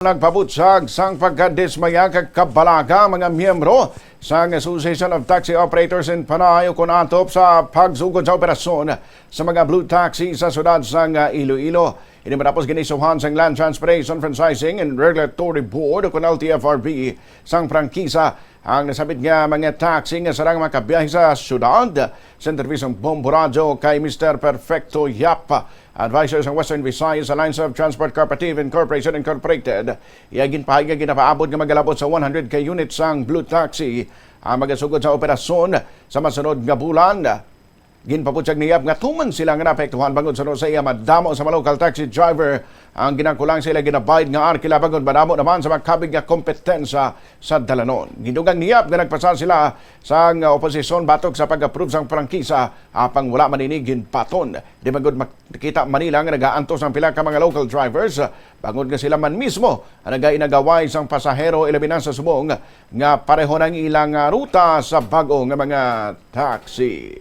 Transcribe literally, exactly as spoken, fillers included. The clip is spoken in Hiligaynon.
Nagpabutyag sang pagkadismaya kag kabalaka ang mga miyembro sang Association of Taxi Operators in Panay ukon atop sa pagsugod sa operasyon sa mga blue taxi sa siyudad sang, ah, Iloilo. Ini matapos giniisuhan sang Land Transportation Franchising and Regulatory Board ukon L T F R B sang prangkisa ang nasabit nga mga taxi nga sarang makabiyahe sa siyudad. Sa interview sang Bombo Radyo kay Mister Perfecto Yap, advisor sang Western Visayas Alliance of Transport Cooperative Incorporation Incorporated, iya ginpahayag nga ginapaabot nga magalabot sa one hundred ka units sang Blue Taxi ang magasugod sa operasyon sa masunod nga bulan. Ginpabutyag ni Yap nga tuman sila nga naapektuhan bangod sa sa iya madamo sa mga local taxi driver ang ginangkulang sa ila ginabayad nga arkila bangod madamo naman sa makabig nga kompetensya sa dalanon. Gidugang ni Yap nga nagpasa sila sang oposisyon batok sa pag-approve sang prangkisa, apang wala man ini ginbaton. Di bangod makita man nila nga nagaantos ang pila ka mga local drivers, bangod nga sila man mismo ang nagainagaway sang pasahero, ilabi na sa subong nga pareho nang ilang, ah, ruta sa bag-o nga mga taxi.